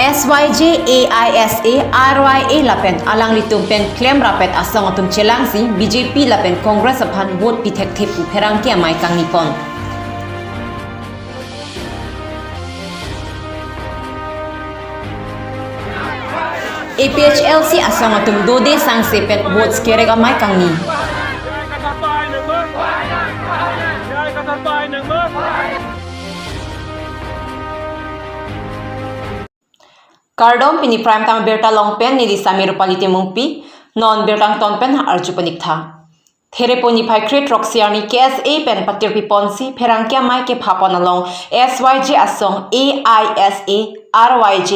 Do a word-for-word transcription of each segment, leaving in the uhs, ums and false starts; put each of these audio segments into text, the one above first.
S Y J, A I S A, R Y A lapen alanglitum pen klemrappet asong atum chelangsi B J P lapen Congress aphan vote pi thekthe pu pherangke amei kangnipon. A P H L C asong atum dode sangse pen votes kerek amei kangni. Kardom, pini Prime Time abirta along pen neli Sami Rupali Timungpi, non birta angton pen arju paniktha. Therepo niphai kre-throksi arni K S A pen patirpiponsi pherangke amei kephapon along S Y J asong, A I S A, R Y J,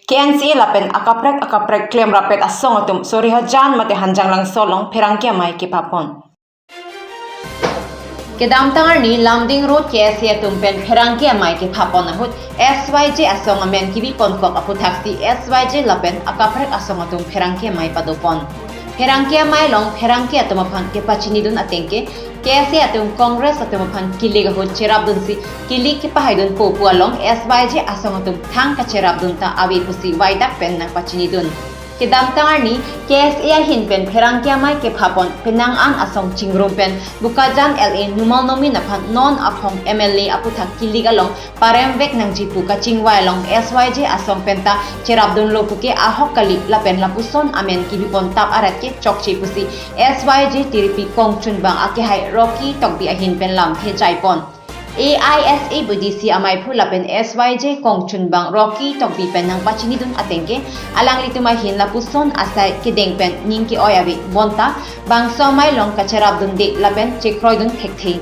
K N C A lapen akaprek akaprek klemrappet asong atum Sorihajan mate Hanjanglangso along pherangke amei kephapon. Kedamtang arni Lumding Road K S A atum pen pherangke amei kephapon ahut S Y J asong amen kibipon kok aphuthaksi S Y J lapen akaprek asong atum pherangke amei padopon. Pherangke amei along pherangke atum aphan kepachinidun atengke, K S A atum Congress atum aphan kilik ahut cherapdunsi kilik kepahaidunpo pu along S Y J asong atum thang kacherapdun ta ave pusi waidak pen nangpachinidun. Kedamtang arni K S A ahin pen pherangke amei kephapon penang an asong chingrum pen Bokajan L A Numal Momin aphan non aphong M L A aputhak kilik along paremvek nangji pu kachingvai along S Y J asong penta cherapdunlo puke ahok kali lapen lapuson amen kibipon tap arat ke chokche pusi S Y J tirpi kongchunbang akehai Rocky Tokbi ahin pen lamthe jaipon. A I S A B D C ameiphu lapen S Y J kongchunbang Rocky Tokbi pen nangpachinidun atengke, alanglitum ahin lapuson asai kedeng pen ning ke-oi ave bonta bangso amei along kacherapdunde lapen chekroidun thekthe.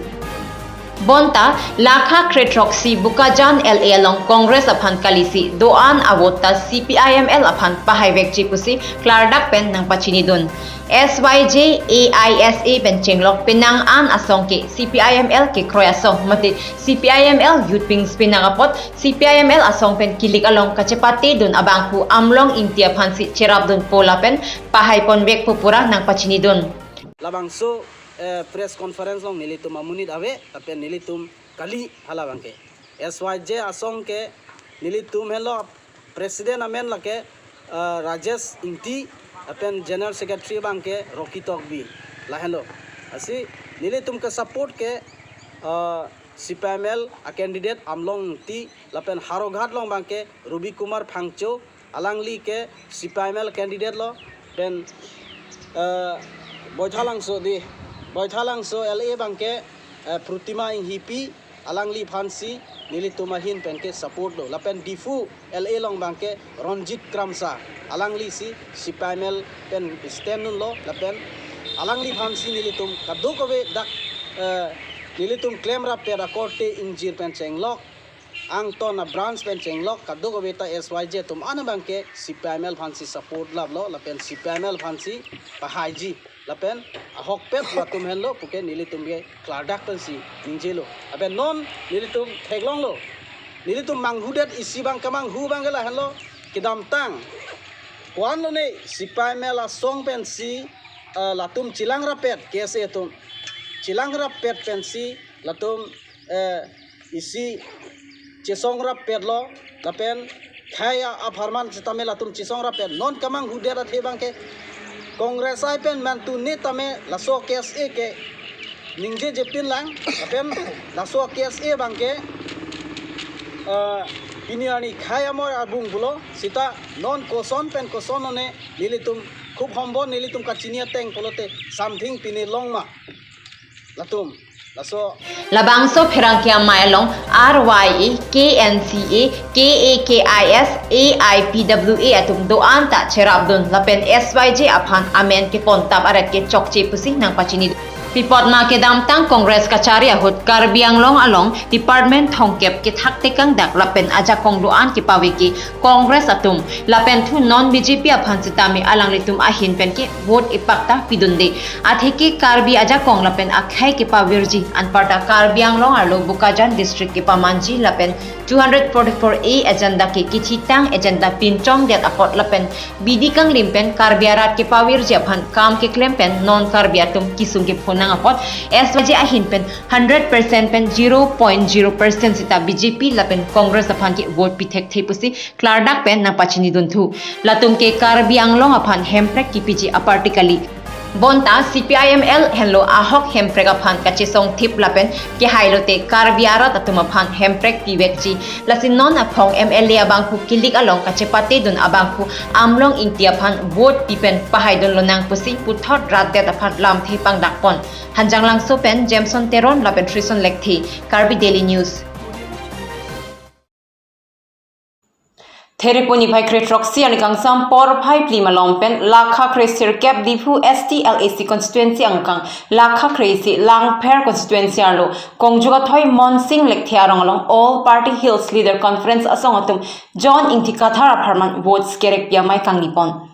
Bonta lakha kre-throksi Bokajan L A along Congress aphan kalisi do-an avote ta C P I M L aphan pahaivekji pusi klardak pen nangpachinidun. S Y J, A I S A pen chenglok penang an asong ke C P I M L kekroi asong mate C P I M L Youth Wings penang apot C P I M L asong pen kilik along kachepatedun abangphu Amlong Ingti aphansi cherapdunpo lapen pahaiponvekpo pu ra nangpachinidun. Labangso, eh, press conference along nelitum amonit ave, lapen nelitum kali hala abangke. S Y J asong ke nelitum henlo President amen lake, eh, Rajesh Ingti, lapen General Secretary abangke Rocky Tokbi. Lahenlo. Lasi nelitum ke support ke, eh, C P I M L a candidate Amlong Ingti, lapen Howraghat along abangke Rubi Kumar Phangcho, alangli ke C P I M L candidate lo, pen, eh, Baithalangso di, Baithalangso L A abangke, eh, Protima Enghipi, alangliphansi nelitum ahin pen ke support lo, lapen Diphu L A along abangke Ranjit Kramsa, alanglisi C P I M L pen stand dunlo, lapen alangliphansi nelitum kadokave dak, eh, nelitum klemrappet akorte ingjir pen chenglok, angton a branch pen chenglok kadokave ta S Y J atum an abangke C P I M L aphansi support laplo, lapen C P I M L aphansi pahaiji, lapen ahokpet latum henlo puke nelitum ke klardak pensi ningjelo. Lapen non nelitum theklonglo. Nelitum manghudet isi abang kemanghu abangke lahenlo. Kedamtang ko-an lone C P I M L asong pensi, eh, latum chelangrappet, K S A atum chelangrappet pensi latum, eh, isi chesongrappetlo, lapen khei a-, apharman sitame latum chesongrappet. Non kemanghudet athe abangke Congress ai pen mantu ne tame laso K S A ke ningjejepinlang, lapen laso K S A abangke, eh, pini arni khei amoi abung pulo, sita non koson pen koson lone nelitum khub hombon nelitum kachini ateng pulote something pini longma. Latum, laso. Labangso pherangke amei along R Y A, K N C A, K A K I S, A I P W A atum do-an ta cherapdun lapen S Y J aphan amen kepon tap arat ke chokche pusi nangpachini. Pipotma kedamtang Congress kachari ahut Karbi Anglong along department thomkep kethak tekangdak lapen ajakong do-an kepaveke Congress atum lapen thu non B J P aphan sitame alanglitum ahin pen ke vote ipak ta pidunde. Atheke Karbi ajakong lapen akhei kepavirji anparta Karbi Anglong arlo Bokajan district kepamanji lapen two hundred forty-four A agenda ke kithitang agenda pinchongdet apot lapen bidi kanglim pen Karbi arat kepavirji aphan kam keklem pen non Karbi atum kesung kephonang apot S Y J ahin pen hundred percent pen zero point zero percent sita B J P lapen Congress aphan ke vote pi thekthe pusi klardak pen nangpachini dunthu. Latum ke Karbi Anglong aphan hemprek kipiji aparty kali. Bonta C P I M L henlo ahok hemprek aphan kachesong thip lapen kehai lote Karbi arat atum aphan hemprek pivekji. Lasi non aphong M L A abangphu kilik along kachepate dun abangphu Amlong Ingti aphan vote pi pen pahai dun lonang pusi puthot rat det aphan lamthe pangdak pon. Hanjanglangso pen Jameson Teron lapen Trison Lekthe, Karbi Daily News. Therepuni phai kre throksi arni kangsam porphai phli malom pen lakha kre sirkep Diphu S T L A C constituency angkang lakha kre isi Langpher constituency arlo Kongjuk Athoi Monsing Lekthe arong along All Party Hills Leader Conference asong atum John Ingti Kathar apharman vote skerek pi amei kangni pon.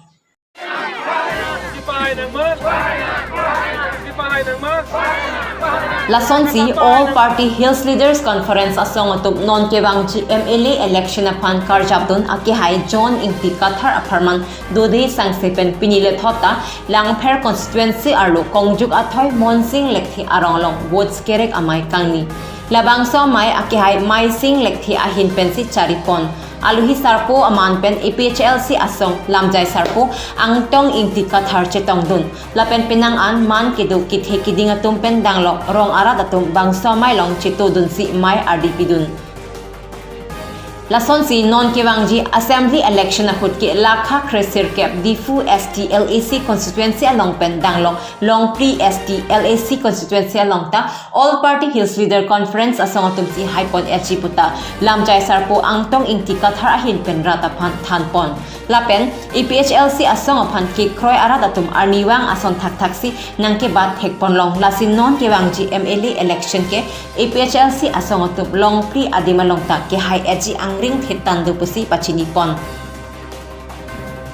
Lasonsi All Party Hills Leaders Conference asong atum non kevangji M L A election aphan karjap dun akehai John Ingti Kathar apharman dode sangse pen pini lethot ta Langpher constituency arlo Kongjuk Athoi Monsing Lekthe arong along vote skerek amei kangni. Labangso amei akehai Maising Lekthe ahin pensi chari pon. Aluhi sarpo aman pen A P H L C asong lamjai sarpo Angtong Ingti Kathar chetong dun. Lapen penang an man kedo kethe keding atum pen danglok rong arat atum bangso amei along cheto dunsi mei ardi pidun. Lasonsi non kevangji assembly election ahut ke lakha kre sirkep Diphu S T L A C constituency along pen danglok Longpri S T L A C constituency along ta All Party Hills Leader Conference asong atum si hai pon etji puta lamjai sarpo Angtong Ingti Kathar ahin pen rat aphan than pon. Lapen A P H L C asong aphan kekroi arat atum arnivang ason thakthak si nangkebat thek pon long, lasi non kevangji M L A election ke A P H L C asong atum Longpri adim along ta kehai etji angring thetan do pusi pachini pon.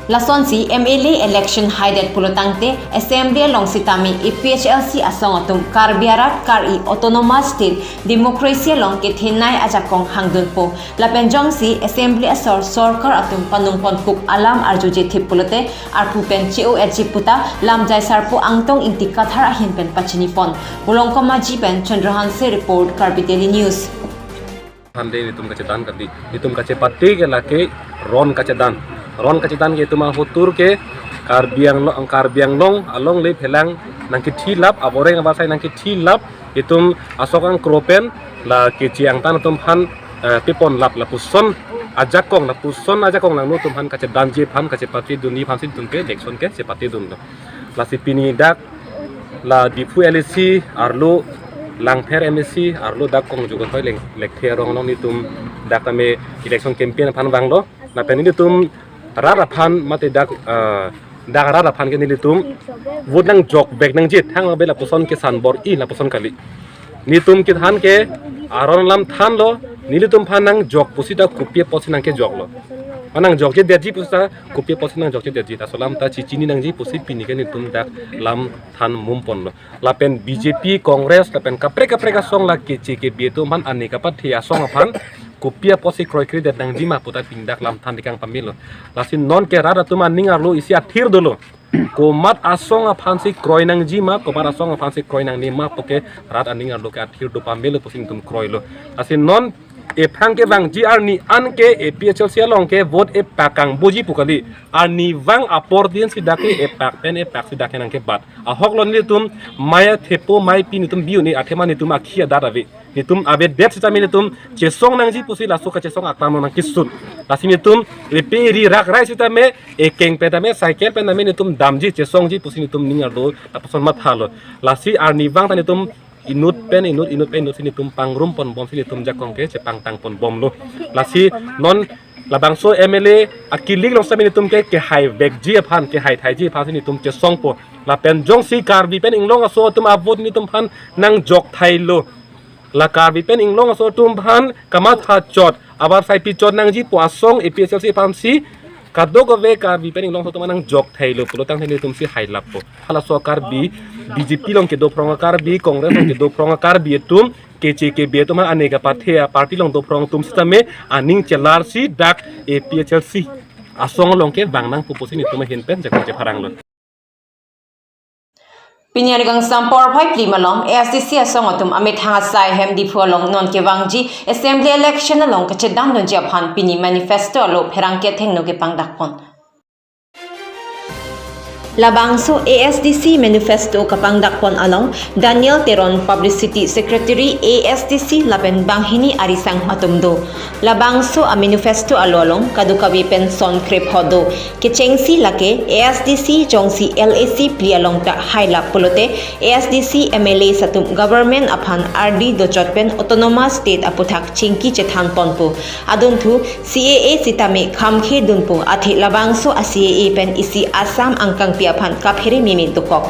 Lasonsi M L A election haidet pulo tangte assembly along sitame A P H L C asong atum Karbi arat kar-i autonomous state democracy along kethenei ajakong hangdunpo. Lapen jongsi assembly asor sorkar atum panung pon kuk alam arjuje thip pulote arpu pen che-o etji puta lamjai sarpo Angtong Ingti Kathar ahin pen pachini pon. Bolong Komaji pen Chandra Hanse report, Karbi Daily News. Hande netum kachedan kali. Netum kachepate ke lake ron kachedan. Ron kachedan ke netum ahotur ke Karbi Anglong, Karbi Anglong alongle phelang nangkethilap, aboreng abasai nangkethilap, netum asok angkro pen la keche angtan atum aphan, eh, pipon lap lapuson ajakong, lapuson ajakong nangnetum aphan kachedanji aphan, kachepate dunji aphan si netum ke election ke chepate dunlo. Lasi pini dak la Diphu L A C arlo Langpher M A C arlo dak Kongjuk Athoi Leng-, Lekthe arong along netum dak tame election campaign aphan vanglo. Lapen netum rat aphan mate dak, eh, dak rat aphan ke netum vote nangjok vek nangji, thang abe lapuson ke sanbor-i lapuson kali. Netum kethan ke aron alam thanlo, netum aphan nangjok pusi ta kopi apotsi nangkejoklo. Ma nangjokje detji pusi ta kopi apotsi nangjokje detji, laso alam ta chechini nangji pusi pini ke netum dak lam than mum ponlo. Lapen B J P, Congress, lapen kaprek kaprek asong la keche kebi atum aphan, ane kapathe asong aphan kopi apotsi kroikredet nangji ma puta pini dak lam than dikang pamelo. Lasi non ke rat atum aning arlo isi athir dolo. Komat asong aphansi kroi nangji ma, komat asong aphansi kroi nangne ma pu ke rat aning arlo ke athir do pamelo pusi netum kroilo. Lasi non ephang kevangji arni an ke A P H L C along ke vote epak kangboji pu kali. Arnivang apor din si dak ke epak pen epak si dak ke nangkebat. Ahok lo netum mei athepo mei pi netum bi-un-e, athema netum akhi adat ave. Netum avedet sitame netum chesong nangji pusi laso kachesong aklam nangkesut. Lasi netum epe eri rakrai sitame ekeng pen tame cycle pen tame netum damji chesongji pusi netum ning arlo lapuson mathalo. Lasi arnivang ta netum inut pen inut, inut pen inut si netum pangrum ponbom si netum jakong ke chepangtang ponbomlo. Lasi non labangso M L A akilik along sitame netum ke kehai vekji aphan, kehai thaiji aphan si netum chesongpo. Lapen jongsi Karbi pen inglong aso atum avote netum aphan nangjok thailo. La Karbi pen inglong aso atum aphan kamatha chot, abar sai pi chot nangji pu asong A P H L C aphansi kadokave Karbi pen inglong aso atum aphan nangjok thailo pulo tangte netum si hai lappo. Halaso Karbi, B J P along kedo phrong a-Karbi, Congress along kedo phrong a-Karbi atum, keche kebi atum aphan, ane kapathe a-party along do phrong atum sitame aning chelar si dak A P H L C asong along ke vang nangpo pusi netum ahin pen jakong chepharanglo. Pini arni kangsam porphai phli malom A S D C asong atum amethang asai hem Diphu along non kevangji assembly election along kachedamdunji aphan pini manifesto alo pherangke athengno kepangdakpon. Labangso A S D C manifesto kapangdakpon along Daniel Teron, Publicity Secretary A S D C lapen banghini arisang atum do. Labangso a-manifesto alo along kadokave pen son krepho do. Kechengsi lake A S D C jongsi L A C phli along ta hailap pulote A S D C M L A atum government aphan ardi dochot pen autonomous state aputhak chingki chethanponpo. Adunthu C A A sitame khamkhe dunpo, athe labangso a-C A A pen isi Assam angkangpi aphan kaphere meme dokok.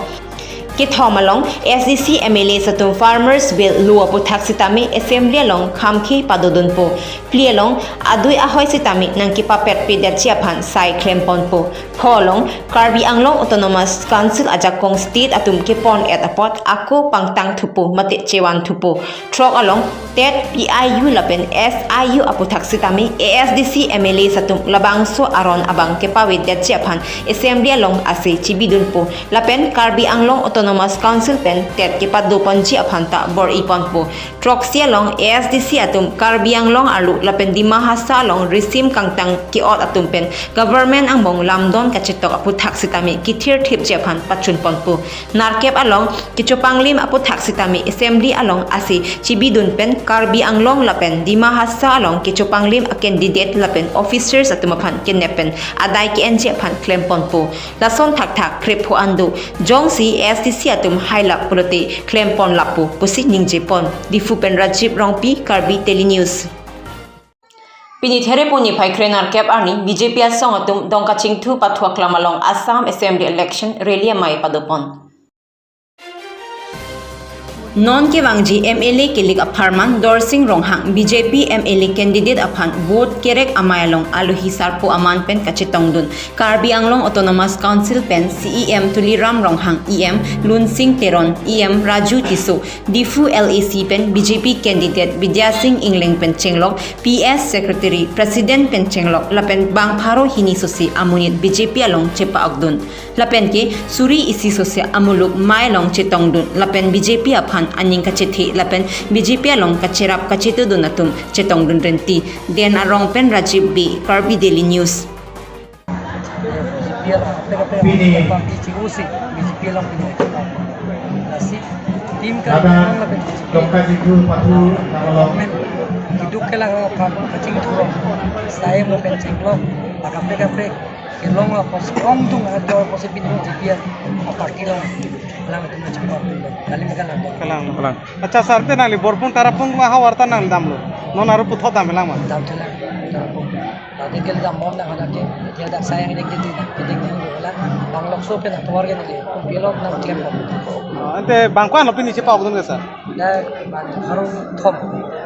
Kethom along S D C M L A atum Farmers Bill law aputhak sitame assembly along khamkhe padodunpo. Phli along adui ahoi sitame nangkepapetpedetji aphan sai klemponpo. Pho along Karbi Anglong Autonomous Council ajakong state atum kepon-et apot ako pangtang thupo mate chevan thupo. Throk along TET, P I U lapen S I U aputhak sitame A S D C M L A atum labangso aron abang kepavedetji aphan assembly along ase chibidunpo. Lapen Karbi Anglong Autonomous Council pen TET kepadoponji aphan ta bor-iponpo. Throksi along A S D C atum Karbi Anglong arlo lapen Dima Hasao along risim kangtang ke-ot atum pen government angbong lamdon kachetok aputhak sitame kethirthipji aphan pachunponpo. Nerkep along kechopanglim aputhak sitame assembly along ase chibidun pen Karbi Anglong lapen Dima Hasao along kechopanglim a-candidate lapen officers atum aphan kenep pen adai ke-enji aphan klemponpo. Lason thakthak krepho an do. Jongsi A S D C atum hailap pulote klemponlappo pusi ningjepon. Diphu pen Rajiv Rongpi, Karbi Daily News. Pini Therepo niphai kre nerkep arni B J P asong atum Dongkachingthu pathu aklam along Assam Assembly Election Rally amei padopon. Non kevangji M L A kelik apharman Dorsing Ronghang B J P M L A candidate aphan vote kerek amei along alohi sarpo aman pen kachetongdun. Karbi Anglong Autonomous Council pen C E M Tuliram Ronghang, E M Lunsing Teron, E M Raju Tisso, Diphu L A C pen B J P candidate Bidya Sing Engleng pen chenglok, P S Secretary, President pen chenglok lapen bang pharo hini sose amonit B J P along chepa-okdun. Lapen ke suri isi sose amuluk mei along chetongdun lapen B J P aphan aning kachethe lapen B J P along kacherap kachetudun atum chetongdun renti. Den Arong pen Rajiv Bey, Karbi Daily News. B J P along, kaprek kaprek party chingsi, B J P along pini. Lasi, tim ka Ada along lapen B J P. Dongkachingthu pathu along. Government, kiduk kelang aphan kachingthurong. Sai mo pen chenglok, kaprek kaprek kelong aphan ongdung ador aphan si pini B J P aparty along lang atum chenglok. Kali mega lang. Kalang. Kalang. Accha, sir, te nangli Borpung Tarapung ma havar ta nangli damlo. Non aro puthot dam lang ma? Damthulang, Tarapung. Tadi ke dambom nang hadak ke, dia dak sayang dek dek dek dek dek dek. Bang lokso pen atovar ke dek, pilot nang klem bom. Ah, ante bang ko-an lo pini chepa-okdun ke, sir? Dak bang pharo thom.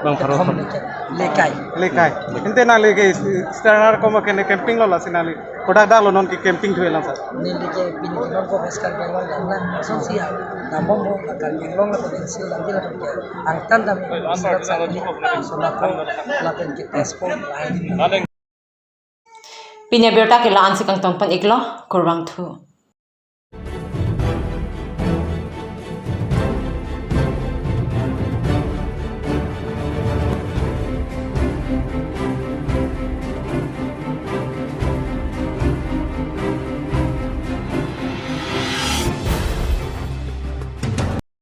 Bang pharo thom. Thom lekai. Lekai. Lekai. Ante nangli ke Srinagar ko ma kene camping lo lasi nangli. Kodak dak lo non ke camping thulang, sir? Neli ke pini ke non ko West Karbi Anglong dam lang, asonsi ya. Dambom bo, Karbi Anglong lapen N C O dam di lapen ke. Angtan dam, Sona ko, lapen ke Teso lain. Pini abirta ke la-an si kangtonpon-iklo, kurvangthu.